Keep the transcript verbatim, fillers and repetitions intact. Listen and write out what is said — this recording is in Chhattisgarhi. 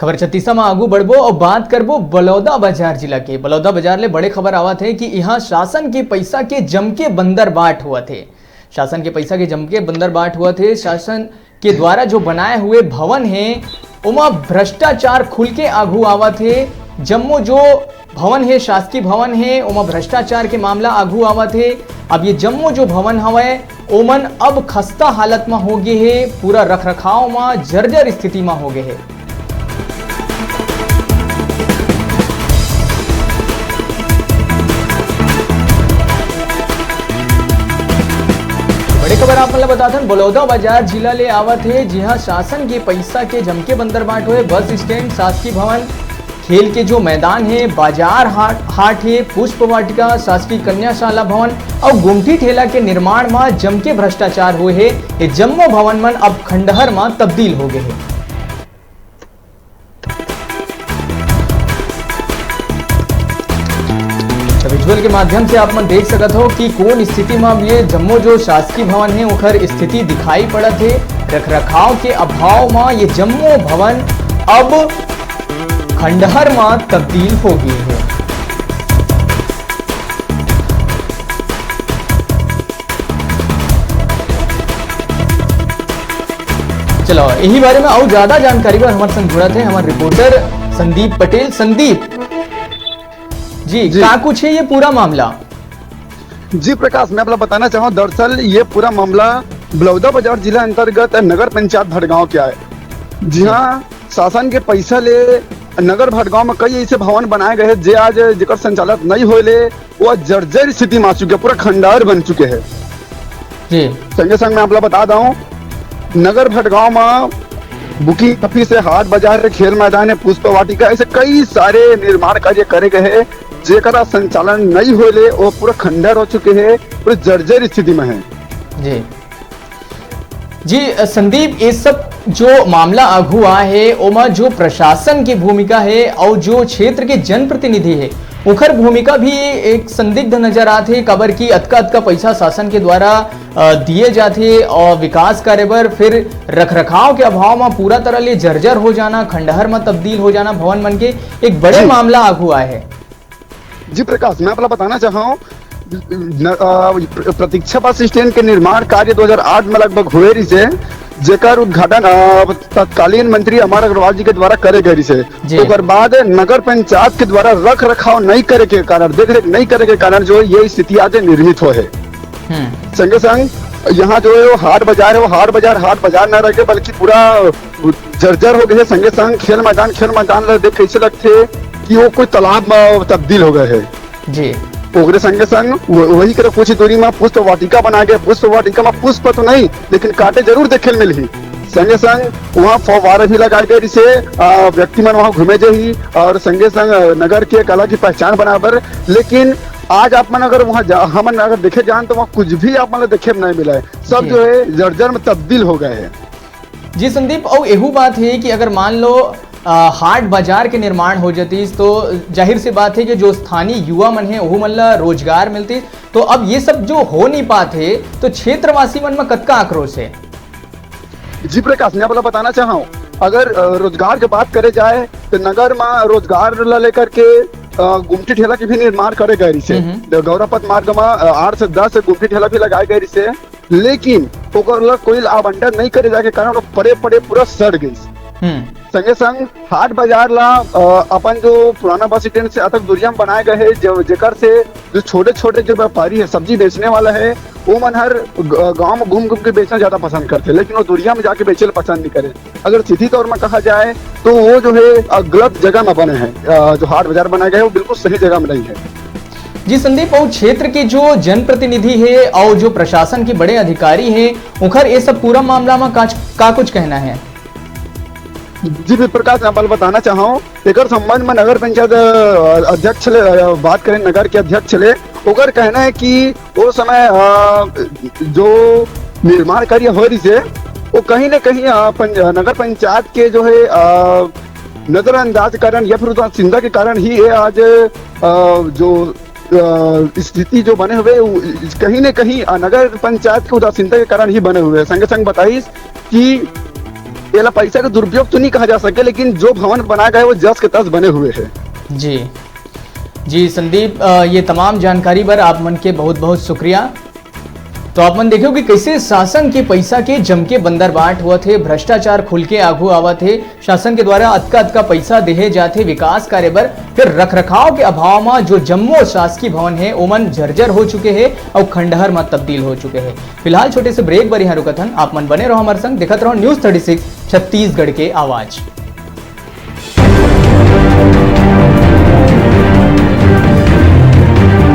खबर छत्तीसा म आगू बढ़बो और बात करबो बलौदा बाजार जिला के। बलौदा बाजार ले बड़े खबर आवत हे कि इहां शासन के पैसा के जमके बंदरबाट होवत हे। शासन के पैसा के जमके बंदरबाट होवत हे। शासन के द्वारा जो बनाए हुए भवन हे, ओमा भ्रष्टाचार खुल के आगू आवत हे। जम्मो जो भवन हे, शासकीय भवन हे, ओमा भ्रष्टाचार के मामला आगू आवत हे। अब ये जम्मो जो भवन हवय, ओमन अब खस्ता हालत म हो गे हे, पूरा रखरखाव म जर्जर स्थिति म हो गे हे। बड़े खबर आप मन ल बताथन, बलौदा बाजार जिला ले आवत हे, जिहां शासन के पैसा के जमके बंदरबाट होए। बस स्टैंड, शासकीय भवन, खेल के जो मैदान हे, बाजार हाट, हाट हे, पुष्प वाटिका, शासकीय कन्याशाला भवन और गुमटी ठेला के निर्माण म जमके भ्रष्टाचार होए हे। ये जम्मो भवन मन अब खंडहर म तब्दील हो गए हे। तो विजुअल के माध्यम से आप मन देख सकत हो कि कौन स्थिति में अब ये जम्मो जो शासकीय भवन है, ओखर स्थिति दिखाई पड़त है। रखरखाव के अभाव में ये जम्मो भवन अब खंडहर में तब्दील हो गए है। चलो, यही बारे में अउ ज्यादा जानकारी बर हमर संग जुड़त है हमर रिपोर्टर संदीप पटेल। संदीप जी, जी। का कुछ है ये पूरा मामला? जी प्रकाश, मैं आप ला बताना चाहूँ, दरअसल ये पूरा मामला बलौदा बाजार जिला अंतर्गत नगर पंचायत भटगांव के आए। जी जी। हाँ, शासन के पैसा ले नगर भटगांव में कई ऐसे भवन बनाए गए हैं, जे आज जेकर संचालन नहीं होए ले वो जर्जर स्थिति में आ चुके, पूरा खंडहर बन चुके हैं। जी। संगे संग मैं आप ला बता दूं, नगर भटगांव में बुकिंग ऑफिस है, हाट बाजार है, खेल मैदान है, पुष्प वाटिका, ऐसे कई सारे निर्माण कार्य करे गए हैं, जेकरा संचालन नहीं होले, वो पूरा खंडहर हो चुके हैं, पूरे जर्जर स्थिति में है। जी। जी, अ, संदीप, ये सब जो मामला आघू आ है, ओमा जो प्रशासन की भूमिका है और जो क्षेत्र के जनप्रतिनिधि है, ओखर भूमिका भी एक संदिग्ध नजर आत है, काबर कि अतका, अतका पैसा शासन के द्वारा, अ, दिए जाथे और विकास कार्य बर, फिर रखरखाव के अभाव म पूरा तरह ले जर्जर हो जाना, खंडहर म तब्दील हो जाना भवन मन के, एक बड़े जी। मामला आघू आए है। जी प्रकाश, मैं आप ला बताना चाहूँ, न-, अ, प्र-, प्रतीक्षा बस स्टैंड के निर्माण कार्य दो हज़ार आठ में लगभग हुए रहिसे, जेकर उद्घाटन, अ, तत्कालीन मंत्री अमर अग्रवाल जी के द्वारा करे गए रहिसे। जी। ओकर बाद नगर पंचायत के द्वारा रख रखाव नहीं करे के कारण, देख रेख नहीं करे के कारण जो ये स्थिति आज निर्मित हो है। हम्म। संगे संग यहाँ जो है वो हाट बाजार है, वो हाट बाजार, हाट बाजार ना रह के बल्कि पूरा जर्जर हो गए है। संगे संग खेल मैदान, खेल मैदान ला देख कैसे लगथे कि वो कोई तालाब में तब्दील हो गए है। जी। ओकरे संगे संग वो-, वही करे कुछ दूरी में पुष्प वाटिका बना गए। पुष्प वाटिका में पुष्प तो नहीं, लेकिन कांटे जरूर देखे ल मिलही। संगे संग वहाँ फव्वारा भी लगाए गए, जिसे, आ, व्यक्ति मन वहाँ घूमे जाही और संगे संग, आ, नगर के एक अलग ही पहचान बनाए बर। लेकिन आज आप मन अगर वहाँ जा, हमन अगर देखे जान तो वहाँ कुछ भी आप मन ला देखे में नहीं मिला है। सब जी। जो है जर्जर में तब्दील हो गए है। जी संदीप, अउ एहू बात है कि अगर मान लो, आ, हाट बाजार के निर्माण हो जातीस तो जाहिर सी बात है कि जो स्थानीय युवा मन है ओहू मन ला रोजगार मिलतीस। तो अब ये सब जो हो नहीं पात है तो क्षेत्रवासी मन में कतका आक्रोश है? जी प्रकाश, मैं आप ला बताना चाहूँ, अगर, अ, रोजगार के बात करे जाए तो नगर में रोजगार ला लेकर के, अ, गुमटी ठेला के भी निर्माण करे गए रहिसे। हम्म, हम्म। गौरापथ मार्ग में, अ, आठ से दस गुमटी ठेला भी लगाए गए रहिसे, लेकिन ओकर ला कोई आवंटन नहीं करे जाए के कारण वो पड़े पड़े पूरा सड़ गई। हम्म। संगे संग हाट बाजार ला, अ, अपन जो पुराना बस स्टैंड से अतक दुरिया में बनाए गए है, जो, जेकर से जो छोटे छोटे जो व्यापारी है, सब्जी बेचने वाला है, वो मन हर ग-, गांव में घूम घूम के बेचना ज्यादा पसंद करते, लेकिन वो दुरिया में जाके बेचे ला पसंद नहीं करे। अगर सीधी तौर में कहा जाए तो वो जो है, अ, गलत जगह में बने हैं। अ, जो हाट बाजार बनाया गया है वो बिल्कुल सही जगह में नहीं है। जी संदीप, अउ क्षेत्र के जो जनप्रतिनिधि है और जो प्रशासन के बड़े अधिकारी हैं, उनकर ये सब पूरा मामला में का, का कुछ कहना है? जी, भी प्रकाश, मैं आप ला बताना चाहूँ, एकर संबंध में नगर पंचायत, अ, अध्यक्ष ले, अ, बात करें, नगर के अध्यक्ष ले, ओकर कहना है कि वो समय, अ, जो निर्माण कार्य हो रही है, वो कहीं ना कहीं, अ, पंच-, नगर पंचायत के जो है, अ, नजरअंदाज कारण या फिर उदासीनता के कारण ही ये आज, अ, जो, अ, स्थिति जो बने हुए, वो कहीं ना कहीं, अ, नगर पंचायत के उदासीनता के कारण ही बने हुए हैं। संगे संग बताइए कि एला पैसा के दुरुपयोग तो नहीं कहा जा सके, लेकिन जो भवन बनाए गए वो जस के तस बने हुए हैं। जी जी संदीप, अ, ये तमाम जानकारी बर आप मन के बहुत बहुत शुक्रिया। तो आप मन देखो कि कैसे शासन के पैसा के जम के बंदरबाट होवत हे, भ्रष्टाचार खुल के आगू आवत हे। शासन के द्वारा अतका अतका पैसा देहे जाथे विकास कार्य बर, फिर रखरखाव के अभाव म जो जम्मो शासकीय भवन हे ओमन जर्जर हो चुके हे अउ खंडहर म तब्दील हो चुके हे। फिलहाल छोटे से ब्रेक बर यहाँ रुकत हन, आप मन बने रहो हमारे संग, देखत रहो न्यूज थर्टी सिक्स छत्तीसगढ़ के आवाज।